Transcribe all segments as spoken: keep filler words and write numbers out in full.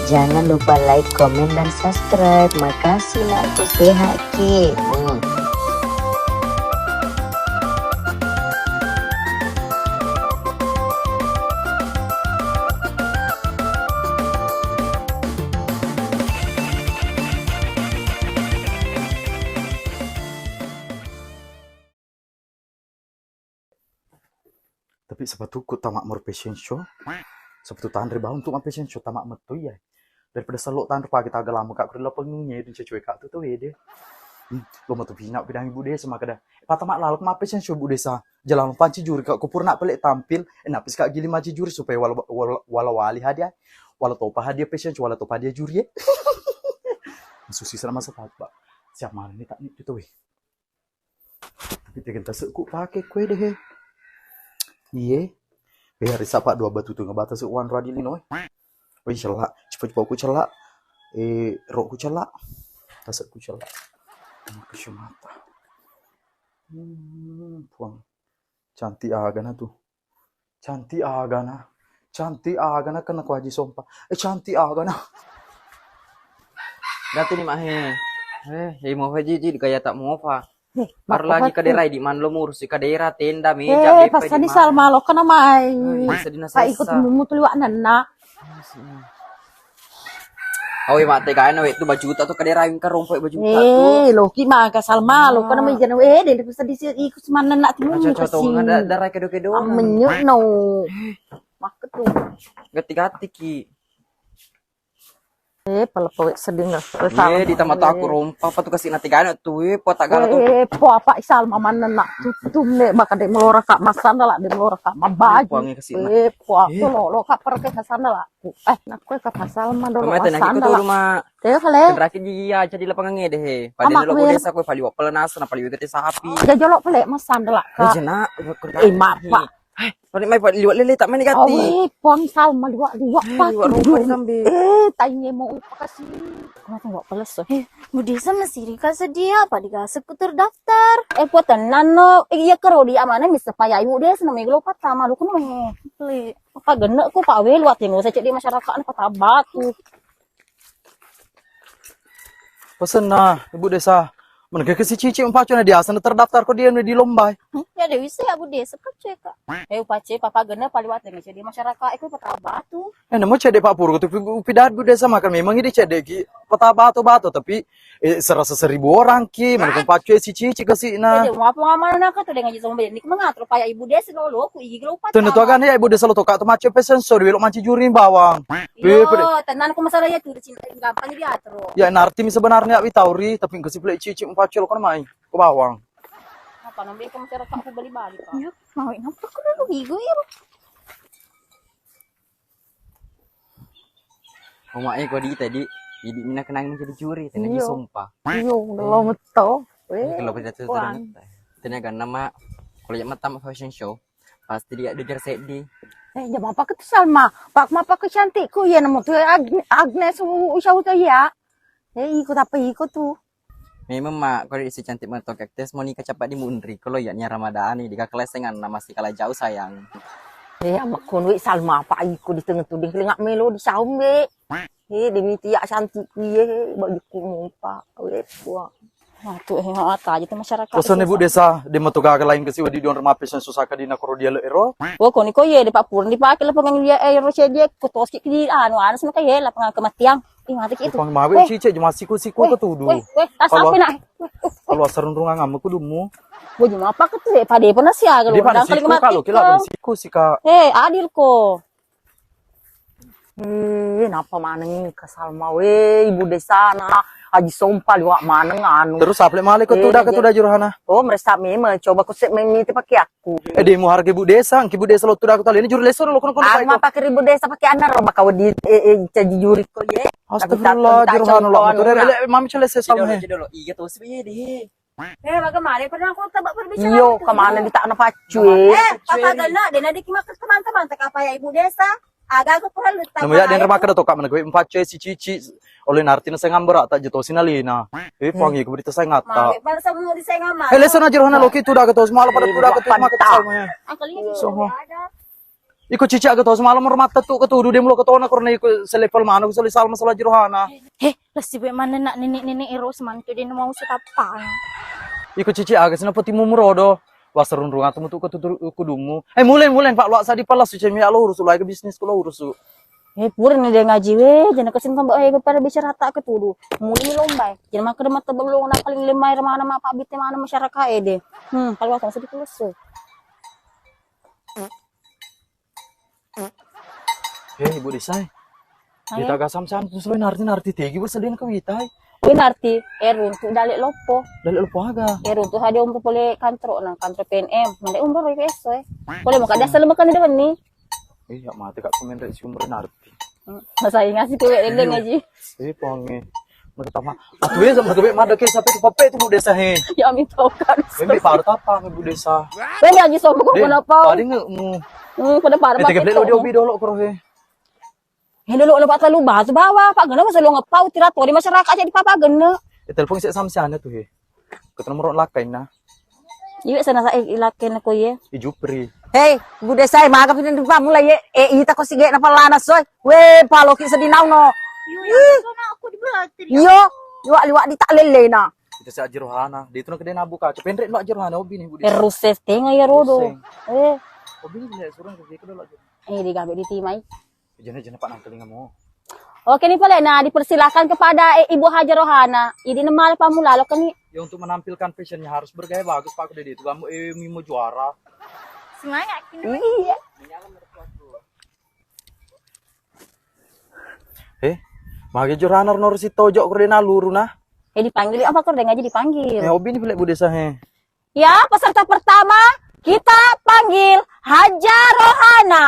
Jangan lupa like, komen, dan subscribe. Makasih, nakku, sehat ki. Hmm. Tapi sepatuku tama' moro fashion show. Sepatu tanre bawang untuk ma fashion show tama' metto iya. Daripada sello tanre pake taga lama ka' kuri lapang nunye itu cewek ka' tu tau ede. Hmm, lo matu pina' pidang Ibu Desa makkeda. Patama' lalok ma fashion show Ibu Desa. Jalan panci juri ka' ko purna pele' tampil. Eh, napis ka' gili maci juri supaya wala, wala, wala wali hadiah. Wala topa hadiah fashion show, wala topa hadiah juri e. Susi sana masa taba. Siapa mana ni tak ni tu tau e. Tapi tega tasekku pake kue deh. Iye. Biar sapa dua batu tu ngebata se uang radi lino. Woi, cella. Cepat-cepat ku cella. Eh, rokku cella. Tasekku cella. Kasih mata. Hmm, puang. Cantik aga na tu. Cantik aga na. Cantik aga na kena ku Haji Sompa. Eh, cantik aga na. Datu ni mahe. Eh, eh, mau Haji Ji kaya tak mau apa. Baru lagi kaderai di manlo murusi kadera tenda meja. Eh, pasani Salma lo kena mai. Pak ikut mumu tu liwak nana. Awe mate kae na we tu baju tak tu kadera wing karompo baju tak tu. Eh, loki maka Salma lo kena mai jana we de pesan di ikut semanna nak tu. Cocok tu ada darah kedo-kedo. Menyuk no. Makketu. Gati-gati ki. Eh, pala pawe sedih na. Eh, di tamata aku rompa apa tu kasih nanti gana tu eh po tak gana tu. Eh, po apa isal mamanna nak tutum ne maka de melora ka masanda la de melora ka mabaju. Puangi kasih nak. Eh, po aku lo lo ka perke kasanda la. Eh, nak kue ka pasal ma dolo masanda la. Teh kale. Terakhir dia jadi lapangan ngede he. Pada dulu desa kue paliwa pelenas na paliwa gede sapi. Jajolo pele masanda la ka. Eh, jenak. Eh, mapa. Hai, balik mai, Pak. Liwat lele, tak main gati. Awe, puang Salma liwat, liwat. Eh, liwat rupa di kambe. Eh, tanya mau apa kasih? Kenapa nggak peles, eh? Eh, Bu Desa masih rika sedia, apa digasek ku terdaftar? Eh, puat tenan no. Eh, iya karo di amana misa paya Ibu Desa nama gelo patama lu kuno. Apa genek ku Pak Welu ati nggak usah cek di masyarakat apa tabatu. Pesenna, Ibu Desa. Menegeke si Cici umpacu na diaseng terdaftar ko dia di lomba. Hmm, ya de wise ya Bu Desa pacu ka. Eh upacu papa gena paliwat dengan jadi masyarakat itu kota batu. Eh nemu cedde Pak Purwo tu pidad Bu Desa makan memang ini cedde ki kota batu batu tapi eh, serasa seribu orang ki mana pacu si Cici ke si na. Eh mau apa mana nak tu dengan jadi lomba ini mengatur paya Ibu Desa lo lo ku igi lo patah. Tentu kan ya Ibu Desa lo toka tu macu pesen so di lo manci juri bawang. Iyo, tenang ku masalah ya tu cinta gampang diatur. Ya narti mi sebenarnya wi tauri tapi engka sifle cici umpacu lo kan mai ke bawang. Apa nambe ke masyarakat ku bali-bali ka. Iyo, mau ngapa ku dulu igu ya. Oma eh kodi tadi jadi mina kenang jadi juri tadi sompa. Iyo, udah lo meto. Kalau pada tu ternyata nama kalau yang mata fashion show. Pasti dia deger seddi. Eh, jama apa ke tu Salma? Pak, mapa ke cantikku? Iya, nemu tu Ag- Agnes u- usah uta iya. Eh, ikut apa ikut tu? Memang mak, kalau isi cantik mentok aktes mau nikah cepat di Munri. Kalau ya nya Ramadhani di kelesengan nama si kalah jauh sayang. Eh, amak kunwi Salma apa ikut di tengah tu di kelingak melo di saumbe. Eh, demi tiak cantik iye, baju ku mupa. Weh, puang. Atu eh mata aja tu masyarakat. Pesan ibu desa di metogaga lain kesiwa di dion remape sen susah kadina koro dia le ero. Wo koni ko ye de Pak Purni pake lapangan dia eh ero cedie ko toski ki anu anu sama kaye lapangan kematian. Ih mati ki itu. Pang mawe cice jema siku siku ke tudu. Weh, tas apa nak? Kalau asarunrungan ngamu kudumu. Wo jema apa ke tu pade pernah siaga lo. Dia panas siku kalau kila pun siku sika. Eh adil ko. Eh, napa maneng ke Salma we, ibu desa na Haji Sompa liwak maneng anu. Terus apa male ko tuda ke tuda juruhana? Oh, merasa memang coba ku sek memite pakai aku. Eh, demo harga ibu desa, engki ibu desa lo tuda ke tali ini juru leso lo kono kono. Apa pakai ibu desa pakai anak ro bakal di eh eh caji juri ko ye. Astagfirullah juruhana lo. Tuda rele mami cele sesal he. Iya to sih deh. Eh, bagaimana pernah aku tebak perbicaraan iyo itu? Kemana di tak na pacu eh? Eh, papa gana dena di kimak teman-teman tak apa ya ibu desa. Aga aku pernah lu tak. Namu ya den remaka dato kak mana gue empacu si cici. Oleh narti na saya ngambara tak jatuh sinalina. Eh, pangi aku berita saya ngata. Mari bangsa mau di saya ngamar. Eh, lesa na jerohana loki tu dah kata semua pada tu dah kata semua kata semua. Angkali itu ada. Iko Cici aga to semalam ro matta tu ketudu de mulo ketona karena iko selevel mana ku soli Salma sala Jirohana. He, lesi be manne nak nenek-nenek ero semantu de mau setappang. Iko Cici aga sina poti mumurodo. Wasarunrung atau mutu ketudu kudumu. Eh, mulai mulai Pak luak sadi pala suci mi lo urus ulai ke bisnis ku lo urus. Eh, pura ni de ngaji we, jana kesin kan eh pada bicara tak ketudu. Mulai lomba. Jana maka de mata belum nak paling lemai mana ma pabite mana masyarakat e de. Hmm, kalau asal sedikit lesu. Eh, Ibu Desa, eh. Ayo. Kita gasam sam tu soe narti narti tegi bersedih ke witai. Kui narti, eh, runtu dalek lopo. Dalek lopo aga. Eh, runtu hade umpo pole kantro na, kantro P N M. Mande umbo roi peso, eh. Pole maka dasar makan de wenni. Eh, ya mati kak komen rek si umur narti. Hmm, masa ingat sih kue dendeng aja. Eh, ponge. Mereka tama. Aku ya sama gue mada ke sampai tu pape tu Bu Desa he. Ya minta kan. Bembe paru tapa Bu Desa. Bembe aja sombong kok kenapa? Tadi nggak mu. Hmm, pada paru. Tiga belas lo dia obi dolo kro he. He dolo lo pak telu batu bawa pak gena masa lo ngepau tira tori masyarakat jadi papa gena. Eh, telepon sik samsiana tu he. Ketemu ro lakkainna. Iwe sana sa eh lakkainna ko ye. I Jupri. Hei, Bu Desa e maga pina dupa mulai ye. Eh, ita ko sige na palana soy. We, paloki sedinau no. Iyo, liwak liwak di tak lelena. Kita si Aji Rohana. Di itu nak kena buka. Cependrek lo Aji Rohana obi ni Bu Desa. Terus setengah ya rodo. Eh. Obi ni suruh ke dolo. Eh, digabe di timai. Jene-jene Pak nangkelingamu. Oke nih pale, nah dipersilakan kepada eh, Ibu Haja Rohana. Idi nemal pamulalo keni. Ya untuk menampilkan fashionnya harus bergaya bagus Pak Dedi itu kamu eh mimo juara. Semangat kini. Iya. Eh, magi juara nor nor si tojok kurdena luru nah. Eh dipanggil apa kurdeng aja dipanggil. Eh obi ni pale Bu Desa he. Ya, peserta pertama kita panggil Haja Rohana.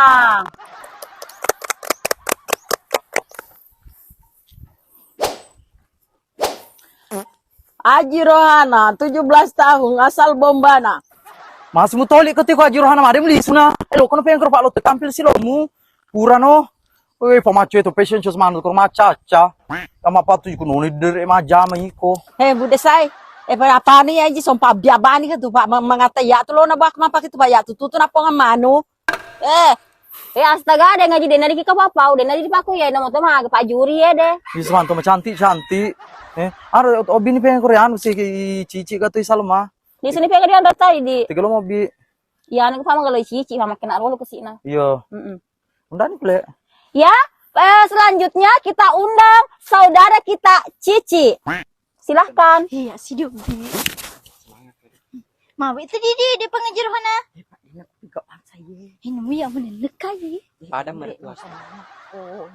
Aji Rohana, tujuh belas tahun, asal Bombana. Masih mutoli ko tiko Aji Rohana madem lisuna. Eh, lo kono pengker Pak lo tampil si lomu. Purano. Weh, pamacu itu fashion show semanu ko macaca. Ama patu iku noni dere majama iko. He, Bu Desa e. Eh, apa ni aji sompa biabani ke tu Pak mengata ya tu lo na bak mapa ke tu Pak ya tu tu tu napo ngamanu. Eh. Eh, astaga de ngaji de nari kika papa, de nari dipaku ya nama to maga Pak Juri ya de. Ini semanto cantik cantik. Eh, ada obi ni pengen Korean si Cici kata Salma. Di sini pengen dia anda tadi. Tiga lo mau bi. Ya, anak pama kalau Cici sama kena rolo ke sini. Iya. Heeh. Undang ni pale. Ya, eh, selanjutnya kita undang saudara kita Cici. Silahkan. Iya, si Dodi. Mau itu di di di pengajar mana? Eh, Pak, ini aku tiga bangsa ye. Ini mu yang mana nekai? Pada mertua. Oh,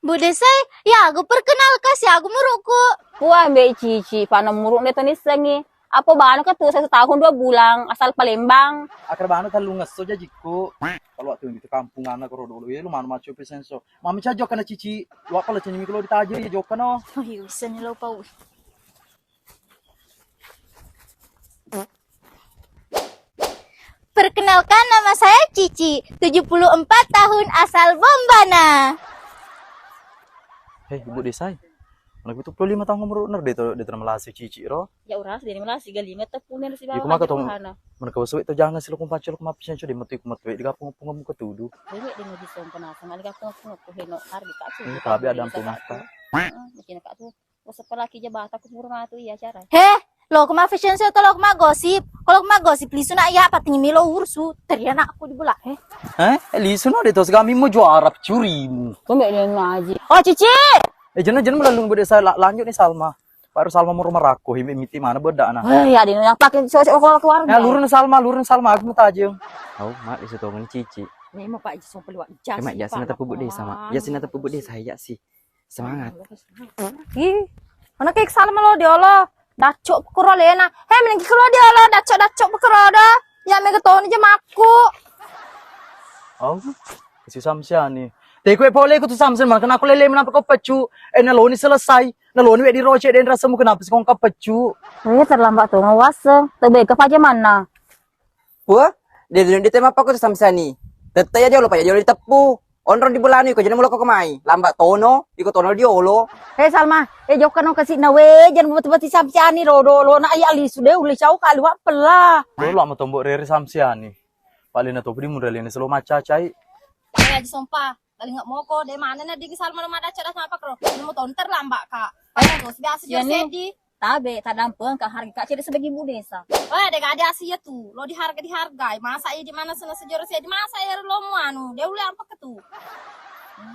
Bu Desa e, ya aku perkenalkan si aku muruku. Puang be Cici, pana muruk de toni sengi. Apa bana ke tu satu tahun dua bulan asal Palembang. Akar bana tellung esso jajikku. Kalau waktu itu kampung anak koro dulu ya lu mana macu pesenso. Mami cajo kana Cici. Lu apa lah cenimi kalau ditajo ya jokano. Oh iya, bisa nih lo pau. Perkenalkan, nama saya Cici, tujuh puluh empat tahun, asal Bombana. Hei, Ibu Desa e. Anak itu puluh lima tahun umur ner de to de to melasi Cici ro. Ya uras de melasi galinga tepune si bawa. Iku maka to mana kau suwe to jangan silo kumpacu lo kumapi senco de metu kumapi de kapung punga muka tudu. Dewe de ngaji sompa nasang ali kapung punga ku heno harga kak tu. Ini tabe ada ampun maka. Heeh, bikin kak tu. Usapalaki jabata ku pura matu iya acara. He, lo kuma fashion show to lo kuma gosip. Kalau kuma gosip lisu nak ya pating milo ursu. Teriak nak aku di bola. He. Eh, lisu no de to segami mo juara curimu. Kau nggak dia ngaji. Oh, Cici. Eh, jangan jangan melalung bude saya lanjut nih Salma. Baru Salma mau rumah rako, himi miti mana beda nah. Eh, ya dia yang pakai cocok kalau keluarga. Ya lurun Salma, lurun Salma aku mau tajeng. Oh, mak di situ kan Cici. Memang Pak Jisung peluang jas. Mak jas nak tepu bude sama. Ya sini tepu bude saya sih. Semangat. Ih, mana kayak salah lo diolo. Dacok pekoro lena. Hei, mending kikelo diolo, dacok-dacok pekoro do. Ya mega toni je makku. Oh, si Samsiani. Te kue pole ku tu Samsian, mana kena aku lele menapa kau pecu. Eh, naloni selesai. Naloni wek di roce dan rasamu kenapa sih kau pecu. Iya terlambat tuh ngawaseng. Tebe ke paja mana? Wah, dia dia tema apa ku tu Samsiani. Tette ya diolo, pak ya diolo ditepu. Onrong di bolanu iko, jana muloko ko mai. Lamba tono, iko tono diolo. He Salma, eh, jokka no kasi na we, jana beti-beti Samsiani ro, do, lo na iya lisu de, uli cau kalu pella. Lo lama tombo rere Samsiani. Paling na topi di muralene selo macacai. Eh, Aji Sompa, talinga moko, de mana na digi Salma lo madaca da apa kro. Nemu tonter lamba ka. Ayo, terus biasa Iya, jor nih. Sedi. Tabe, tadampeng ka harga ka cedde sebagai Bu Desa. Wah, de gade asi ya tu. Lo diharga dihargai. Masa iya di mana sena sejor sedi. Masa iya lo mu anu. De ule apa ketu.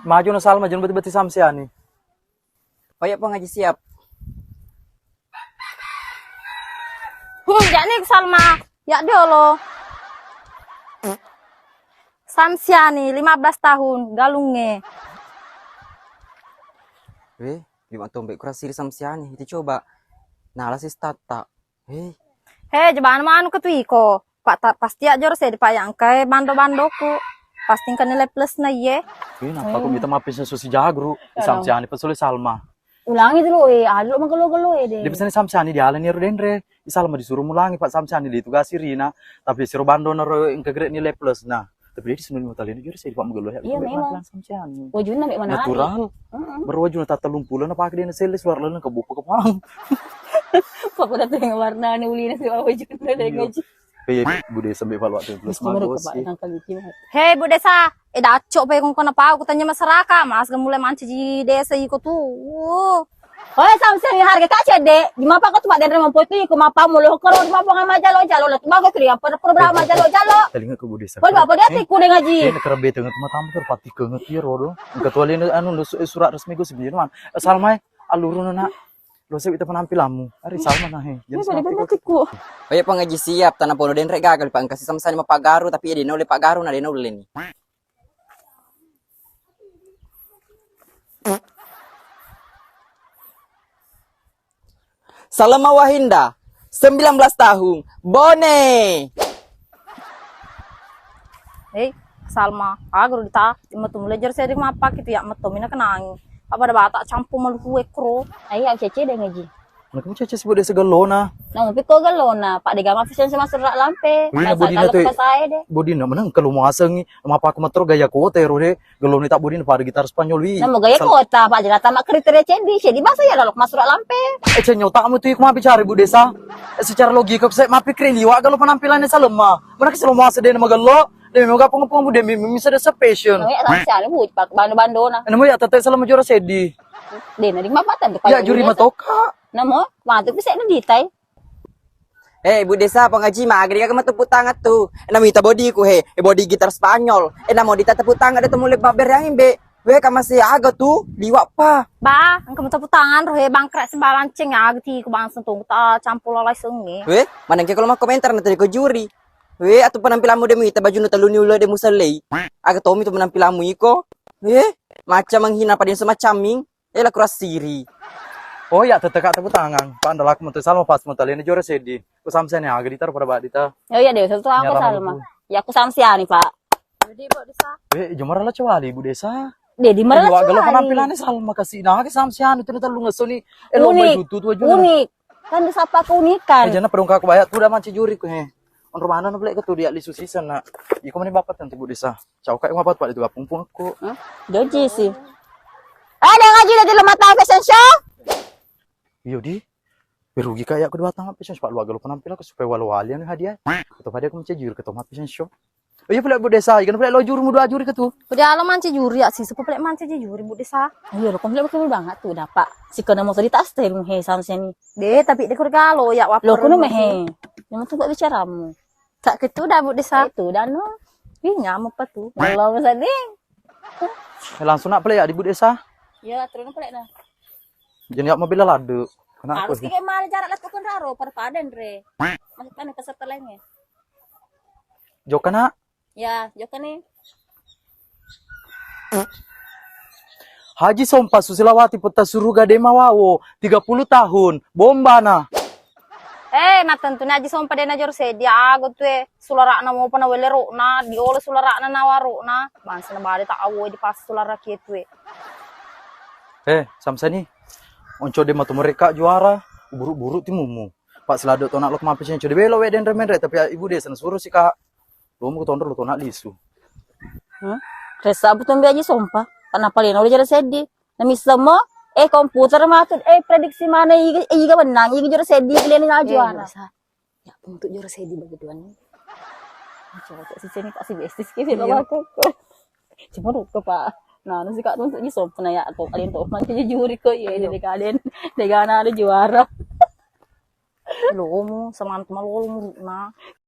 Maju no Salma, jana beti-beti Samsiani. Paya pengaji siap. Huh, jak ni Salma. Ya diolo. Samsiani, lima belas tahun, galunge. Weh, lima tombek kurang siri Samsiani. Itu coba. Nala si stata. Hei. He, jebana manu ketu iko. Pak, ta-, pasti ajor sedi, Pak, yang kai bando-bandoku. Pasti engka nilai plus na iye. Ih, napa kok kita mappis susi jagru? Samsiani pesule Salma. Ulangi tu lo, eh, alo magelo-gelo, eh, deh. Dia pesan Samsiani dialani ero denre. I Salma disuruh mulangi, Pak, Samsiani ditugasi Rina. Tapi siro bando naro engka grade nilai plus. Nah, tapi dia disuruh lima tali juri sedi, Pak, magelo ya. Iya, memang. Samsiani. Wajunna mek mana? Natural. Heeh. Baru wajunna tata lumpula na pakai dia selle suara leleng kebuka kepang. Papa dateng warna ni ulina si wajunna deh ngaji. Iya, Bu Desa mbe palu waktu plus. Hei, Bu Desa, eh, dacok pe kongkona pau, kutanya masyarakat, mas, mulai mancaji desa iko tu. Uh. Oi, Samsiani harga ka cedde, di mapa ko tu mak denre mampotu iko mapa molo kero di mapa ngama jalo-jalo, la tu bago kiri apa program jalo-jalo. Telinga ke Bu Desa. Pol apa dia tiku de ngaji. Eh, kerebe tengah tu matamu ter pati kenget ya rodo. Ketua lino anu surat resmi gue sebenarnya man. Salmai alurun nak. Lo sewi penampilanmu. Ari Salma nah he. Jangan seperti itu. Oye, pengaji siap, tanah pono denre gagal, Pak. Engkasi Samsiani mapagaru, tapi ya dena ulle pagaru, na dena ulle ni. Salma Wahinda, sembilan belas tahun, Bone. Hei, Salma, aga ro dita, metu mulai jer sedi mappakitu ya, metu mina kenangi. Apa ada batak campur maluku ekro. Ai, au cece de ngaji. Nah, kamu cece sebut dia segelona. Nah, tapi kok gelona, Pak, de gama fashion sama surat lampe. Wih, nah, bodina tu. Bodina menang kalau mau asengi, mappaku metro gaya kota ero de. Geloni tak bodina pada gitar Spanyol wi. Namo gaya kota, Pak, jelata mak kriteria cedi, cedi bahasa ya lalok masuk lampe. Eh, cenya otakmu tu, iku mabbicara Bu Desa. Eh, secara logika saya mappikir liwat kalau penampilannya Salma. Mana ke Salma sedih nama gelo? Demi moga pengepungan Bu Demi bisa ada fashion. Oh, ya, Samsiani Bu, Pak, bando-bando na. Nemu ya tete Salma juara sedi. Dena di mapatan tu. Ya juri matoka. Namo, matu bisa ada ditai. Eh, Bu Desa, pengaji mah, gede kagak tepuk tangan tu. Eh, namita bodiku, he. Eh, bodi gitar Spanyol. Eh, namo dita tepuk tangan, ada temu lek babber yang imbe. Weh, kamu masih aga tu, liwak pa. Ba, engka tepuk tangan, rohe bangkrak sembarang ceng, aga ti ku bangsa tu, tak campur lalai sengi. Weh, mana engke kalau mau komentar nanti ke juri. Weh, atau penampilanmu demi ita baju nu teluni ulo de musalei. Aga tomi tu penampilanmu iko. Weh, macam menghina pada yang semacam ming. Eh, la kurang siri. Oh ya, tete ka tepuk tangan. Pak, ndalaku metu Salma pas mau talian juara sedi. Ku Samsiani aga ditaruh pada bak dita. Oh iya deh, satu aku Salma. Ya aku Samsiani, Pak. Jadi, Bu Desa. Eh, jomara la cewali, Bu Desa. Deh, di mara la cewali. Penampilannya Salma kasih nah ke Samsiani tu telung ngesoni. Eh, lo mai dutu tu aja. Unik. Kan disapa keunikan. Eh, jangan pedong kaku banyak tu udah manci juri ku he. Onro mana na pelek ke tu dia lisu sisa nak. Iko mani bapak tentu Bu Desa. Cau kai mapat pada tu gapung pung aku. Hah? Gaji sih. Eh, dia ngaji dari lemah tahu fashion show. Iyo di. Berugi kayak aku dua tangan fashion show, Pak, luar galo penampilan aku supaya walau walian hadiah. Atau pada aku mencejur ke tomat fashion show. Oh iya pula Bu Desa, ikan pula lo juru muda juri ke tu. Udah lo manci juri ya sih, sepupu pula manci juri Bu Desa. Iya lo komplit betul banget tu dapat. Si kena mau cerita stay he Samsiani. Deh, tapi dia kurang galo ya wapo. Lo kuno mehe. Yang tu buat bicaramu. Tak ketu dah Bu Desa. Itu dah no. Ih, nyamuk apa tu? Kalau sedih. Eh, langsung nak pelek ya di Bu Desa. Ya, turun pelek dah. Jadi nggak mau bila ladu. Kena harus aku. Kayak mana jarak letukan raro, perpadan re. Masih tanah ke setelahnya. Jokka nak. Ya, jokka nih. Haji Sompa Susilawati Peta Suruga Dema Wawo, tiga puluh tahun, bombana. Eh, mattentuni Aji Sompa dena jor seddi, aga tu e, sulara'na mopa na wele ro'na, diolo sulara'na nawa ro'na, bangsa na bade ta awo di pas sulara ki tu e. Eh, Samsani, onco de matu mereka juara, buru-buru timumu. Pak selado tona lo kemampe sini, code belo we denre menre, tapi ibu desa na suro si ka. Lo mu tondro lo tona lisu. Hah? Ressa butung biaji sompa. Karena paling udah jadi sedih. Nah, misalnya, eh, komputer matu, eh, prediksi mana iga, iga menang, iga juara sedih, kalian yang juara. Ya, untuk juara sedih bagi tuan. Coba si sini pasti bestis gitu. Iya. Cuma ruko, Pak. Nah, nanti kak untuk di sompa ya, atau kalian tuh masih juri kok, ya, jadi kalian, degana ada juara. Lomo, semangat malolo, nah.